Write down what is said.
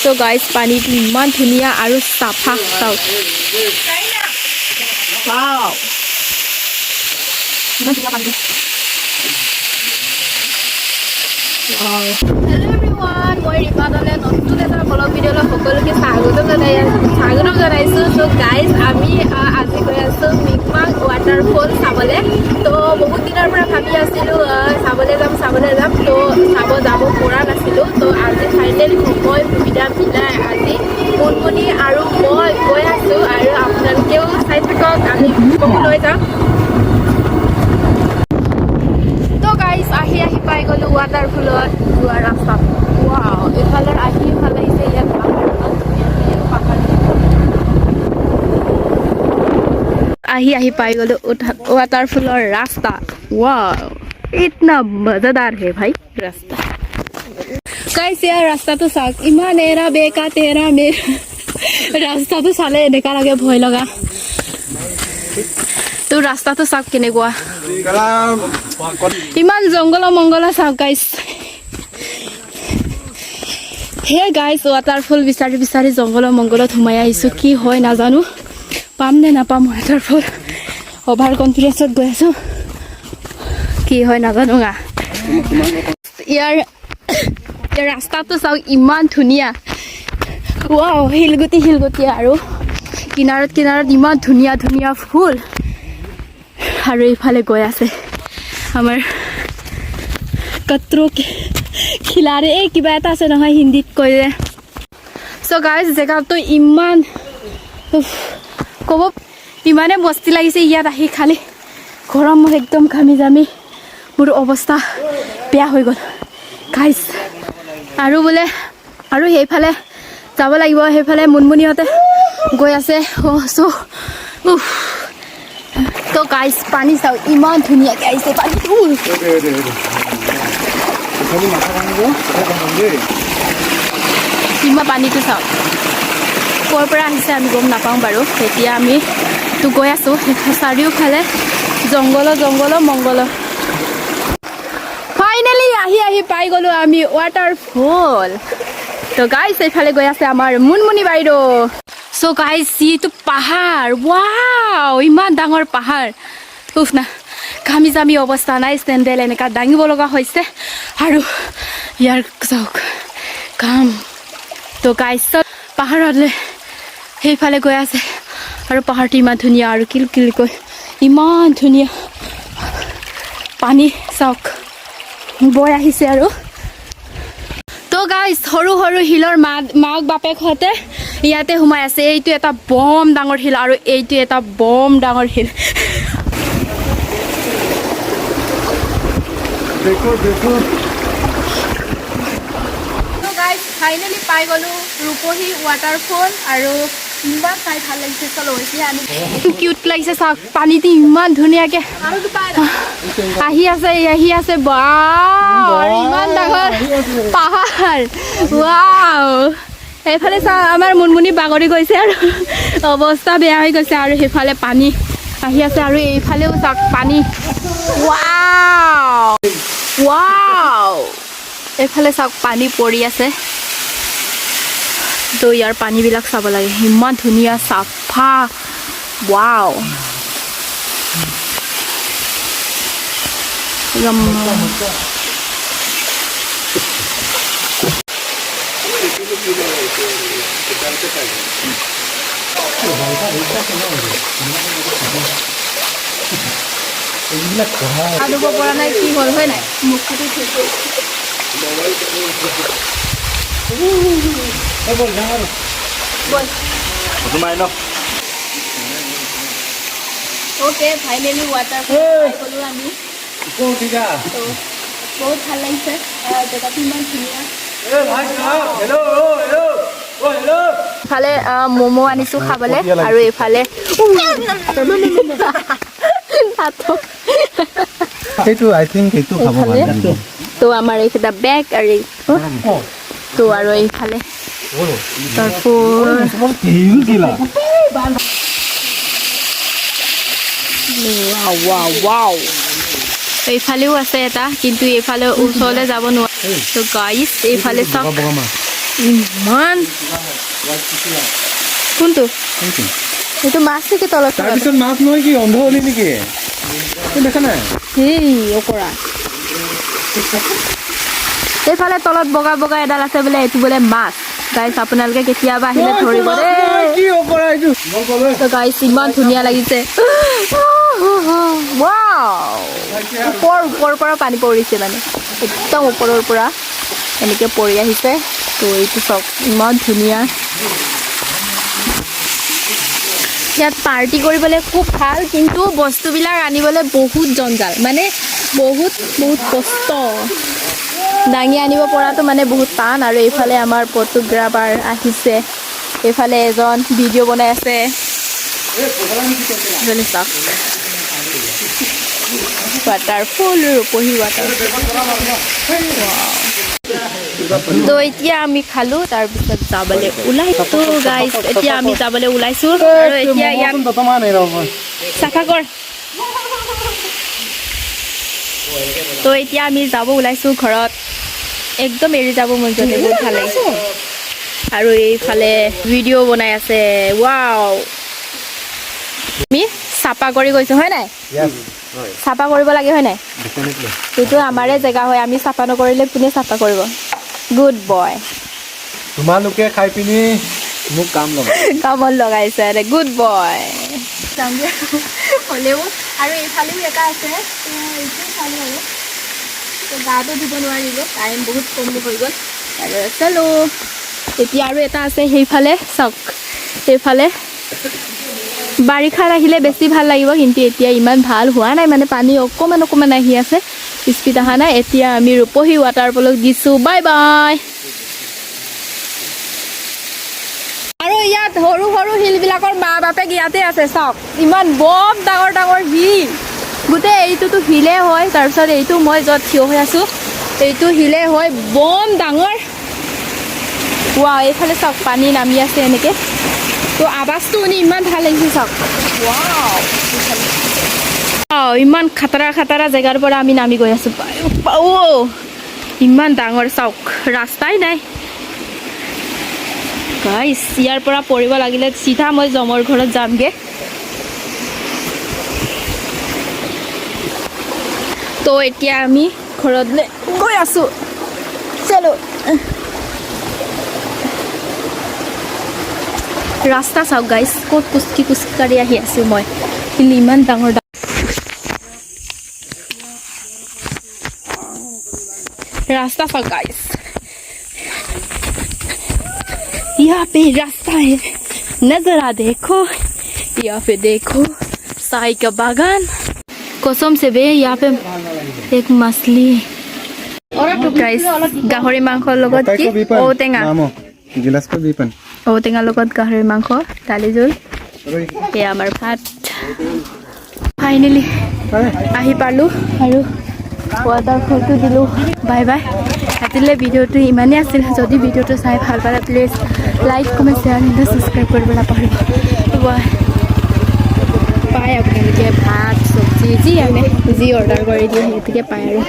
চ' guys, পানীটো ইমান ধুনীয়া আৰু চাফা, চাওক। Wow. ইমান ধুনীয়া পানীটো। হেল্ল' এভৰিৱান, মই ৰীপা দলে নতুন এটা ব্লগ ভিডিঅ'লৈ সকলোকে স্বাগতম জনাইছোঁ। চ' গাইজ, আমি আজি গৈ আছোঁ মিকমাং ৱাটাৰফল চাবলৈ। তো বহুত দিনৰ পৰা ভাবি আছিলোঁ চাবলৈ যাম, চাবলৈ যাম, তো চাব যাব পৰা নাছিলোঁ। তো আজি ফাইনেলি সময় সুবিধা মিলাই আজি মুনমুনি আৰু মই গৈ আছোঁ আৰু আপোনালোকেও চাই থাকক, আমি লৈ যাম। তো গাইজ, আহি আহি পাই গ'লো ৱাটাৰফলত যোৱা ৰাস্তাত। ৱাও, এইফালৰ আহি ভাল লাগিছে। ইয়াত পাহাৰ, ইমান ধুনীয়া ধুনীয়া পাহাৰ। আহি আহি পাই গ'লো ৱাটাৰফলৰ ৰাস্তা। ৱাও, इतना मजेदार है भाई रास्ता। গাইজ, ইয়াৰ ৰাস্তাটো চাওক, ইমান এৰা বেকা তেৰা মেৰা। ৰাস্তাটো চালে এনেকা লাগে, ভয় লগা। তো ৰাস্তাটো চাওক কেনেকুৱা, ইমান জংঘল মংগল, চাওক গাইজ। হে গাইজ, ৱাটাৰফল বিচাৰি বিচাৰি জংঘলৰ মংগলত সোমাই আহিছোঁ। কি হয় নাজানো, পাম নে নাপাম ৱাটাৰফল। অভাৰ কনফিডেঞ্চত গৈ আছোঁ, কি হয় নাজানো। গা ইয়াৰ ইয়াৰ ৰাস্তাটো চাওক, ইমান ধুনীয়া। ৱাও, শিলগুটি শিলগুটি আৰু কিনাৰত কিনাৰত ইমান ধুনীয়া ধুনীয়া ফুল। আৰু এইফালে গৈ আছে আমাৰ কত্ৰো খিলাৰে, এই কিবা এটা আছে নহয় হিন্দীত কৈ যে। চ' গাইজ, জেগাটো ইমান, উফ, ক'ব ইমানে মস্তি লাগিছে ইয়াত আহি। খালি গৰমত একদম ঘামি জামি মোৰ অৱস্থা বেয়া হৈ গ'ল গাইজ। আৰু বোলে আৰু সেইফালে যাব লাগিব, সেইফালে মুনমুনিহঁতে গৈ আছে। অ' চ' উফ। তো গাইজ, পানী চাওক, ইমান ধুনীয়াকৈ আহিছে পানীটো। খালি মাথা ভাঙিব, কথা কম দেই। ইমান পানীটো চাওক, ক'ৰ পৰা আহিছে আমি গম নাপাওঁ বাৰু। এতিয়া আমি তো গৈ আছোঁ, চাৰিওফালে জংঘল জংঘল মংগল। ফাইনেলি আহি আহি পাই গ'লো আমি ৱাটাৰফল। তো গাইজ, এইফালে গৈ আছে আমাৰ মুনমুনি বাইদেউ। চ' গাইজ, যিটো পাহাৰ, ৱাও, ইমান ডাঙৰ পাহাৰ। উফ না, ঘামি জামি অৱস্থা নাই, চেণ্ডেল এনেকুৱা দাঙিব লগা হৈছে। আৰু ইয়াৰ চাওক ঘাম। তো গাইজ, পাহাৰলৈ সেইফালে গৈ আছে আৰু পাহাৰটো ইমান ধুনীয়া আৰু কিলকিলকৈ ইমান ধুনীয়া পানী চাওক, বৈ আহিছে। আৰু তো গাইজ, সৰু সৰু শিলৰ মাক মাক বাপেকহঁতে ইয়াতে সোমাই আছে। এইটো এটা বম ডাঙৰ শিল আৰু এইটো এটা বম ডাঙৰ শিল। দেখো দেখো। তো গাইজ, ফাইনেলি পাই গ'লো ৰূপহী ৱাটাৰফল আৰু ইমান চাই ভাল লাগিছে। চলো এতিয়া আমি, কিউট লাগিছে চাওক, পানীটো ইমান ধুনীয়াকে আহি আছে, আহি আছে। বা, আৰু ইমান ডাঙৰ পাহাৰ, ৱাও। সেইফালে চা, আমাৰ মুনমুনি বাগৰি গৈছে আৰু অৱস্থা বেয়া হৈ গৈছে। আৰু সেইফালে পানী আহি আছে আৰু এইফালেও চাওক পানী। ৱাও ৱাও, এইফালে চাওক, পানী পৰি আছে। তো ইয়াৰ পানীবিলাক চাব লাগে, ইমান ধুনীয়া চাফা। ৱাও, একদম। এইবিলাক পঢ়া আনিব পৰা নাই, কি হ'ল হয় নাই মুখটো থৈছোঁ। ব'ল। সোমাই ন। অ'কে, ফাইনেলি ৱাটাৰফল পাই গ'লোঁ আমি। তো বহুত ভাল লাগিছে, জেগাটো ইমান ধুনীয়া। ইফালে ম'ম' আনিছোঁ খাবলৈ আৰু এইফালে ভাতো। সেইটো আই থিংক সেইটো খাব ভাল এইফালে লাগিব। তো আমাৰ এইকেইটা বেগ আৰু তো আৰু এইফালে তাৰপৰ ৱাও ৱাও ৱাও, এইফালেও আছে এটা, কিন্তু এইফালে ওচৰলৈ যাব নোৱাৰে। তো গাইজ, এইফালে চাওক। বগা মাছ। ইমান কোনটো এইটো মাছ নেকি তলত থকা? তাৰপিছত মাছ নহয় কি, অন্ধ হলি নেকি? এই দেখা নাই? এই অকৰা। এইফালে তলত বগা বগা এডাল আছে বোলে, এইটো বোলে মাছ। গাইছ, আপোনালোকে কেতিয়াবা আহিলে ধৰিব দেই। কি অকৰা এইটো? তো গাইছ, ইমান ধুনীয়া লাগিছে। ৱাও, ওপৰৰ পৰা পানী পৰিছে, মানে একদম ওপৰৰ পৰা এনেকে পৰি আহিছে। তো এইটো চাওক, ইমান ধুনীয়া। ইয়াত পাৰ্টি কৰিবলৈ খুব ভাল, কিন্তু বস্তুবিলাক আনিবলৈ বহুত জঞ্জাল, মানে বহুত বহুত কষ্ট। দাঙি আনিব পৰাটো মানে বহুত টান। আৰু এইফালে আমাৰ ফটোগ্ৰাফাৰ আহিছে, এইফালে এজন ভিডিঅ' বনাই আছে। এইফালে চাওক, ৱাটাৰফল, ৰূপহী ৱাটাৰফল। তো এতিয়া আমি খালো, তাৰপিছত যাবলৈ ওলাইছো। গাইজ, এতিয়া আমি যাবলৈ ওলাইছো আৰু এতিয়া ইয়াত চাফা কৰ। তো এতিয়া আমি যাব ওলাইছো ঘৰত। একদম এৰি যাব মন যোৱা নাই, বহুত ভাল লাগিছে। আৰু এইফালে ভিডিঅ' বনাই আছে। ৱাও, আমি চাফা কৰি গৈছো, হয় নাই? চাফা কৰিব লাগে, হয় নাই? এইটো আমাৰে জেগা হয়, আমি চাফা নকৰিলে কোনে চাফা কৰিব? Good boy. তোমালোকে খাই পিনি মোক কাম লগা কামত লগাইছে। গুড বয় হ'লেও। আৰু এইফালেও এটা আছে, তো এইটো চালোঁ আৰু তো গাটো ধুব নোৱাৰিলোঁ, টাইম বহুত কম হৈ গ'ল। আৰু চলো, এতিয়া আৰু এটা আছে সেইফালে। চাওক, সেইফালে বাৰিষাত আহিলে বেছি ভাল লাগিব, কিন্তু এতিয়া ইমান ভাল হোৱা নাই, মানে পানী অকণমান অকণমান আহি আছে, স্পীড অহা নাই। এতিয়া আমি ৰূপহী ৱাটাৰফলক দিছোঁ বাই বাই। আৰু ইয়াত সৰু সৰু শিলবিলাকৰ মা বাপেক ইয়াতে আছে। চাওক, ইমান বম ডাঙৰ ডাঙৰ শিল। গোটেই এইটোতো শিলে হয়। তাৰপিছত এইটো মই য'ত থিয় হৈ আছোঁ, এইটো শিলে হয়, বম ডাঙৰ। ৱা, এইফালে চাওক, পানী নামি আছে এনেকে। তো আৱাজটো শুনি ইমান ভাল লাগিছে। চাওক, ৱাও, ইমান খাতৰা খাতৰা জেগাৰ পৰা আমি নামি গৈ আছোঁ। অ' ইমান ডাঙৰ, চাওক, ৰাস্তাই নাই। গাইছ, ইয়াৰ পৰা পৰিব লাগিলে চিধা মই জমৰ ঘৰত যামগে। তো এতিয়া আমি ঘৰলৈ গৈ আছোঁ। চলো, ৰাস্তা চাওক গাইছ, ক'ত কুচকি কুচকি কাঢ়ি আহি আছোঁ মই। কিন্তু ইমান ডাঙৰ ৰাস্তা চাওক গাইছ। यहाँ पे रास्ता है, नजरा देखो, यहाँ पे देखो साई का बागान। कसम से बे, यहाँ पे एक मछली। গাইছ, গাহৰি মাংসৰ লগত কি ঔটেঙা, ঔটেঙাৰ লগত গাহৰি মাংস, দালি জোল, এয়া আমাৰ ভাত। ফাইনেলি আহি পালোঁ আৰু ৱাটাৰফলটো দিলোঁ বাই বাই। আজিলৈ ভিডিঅ'টো ইমানেই আছিল। যদি ভিডিঅ'টো চাই ভাল পালে, please like, comment, share and subscribe কৰিব নাপাহৰিব। বাই পায় আপোনালোকে ভাত, চব্জি যি আনে, যি অৰ্ডাৰ কৰি দিয়ে সেইটোকে পায় আৰু।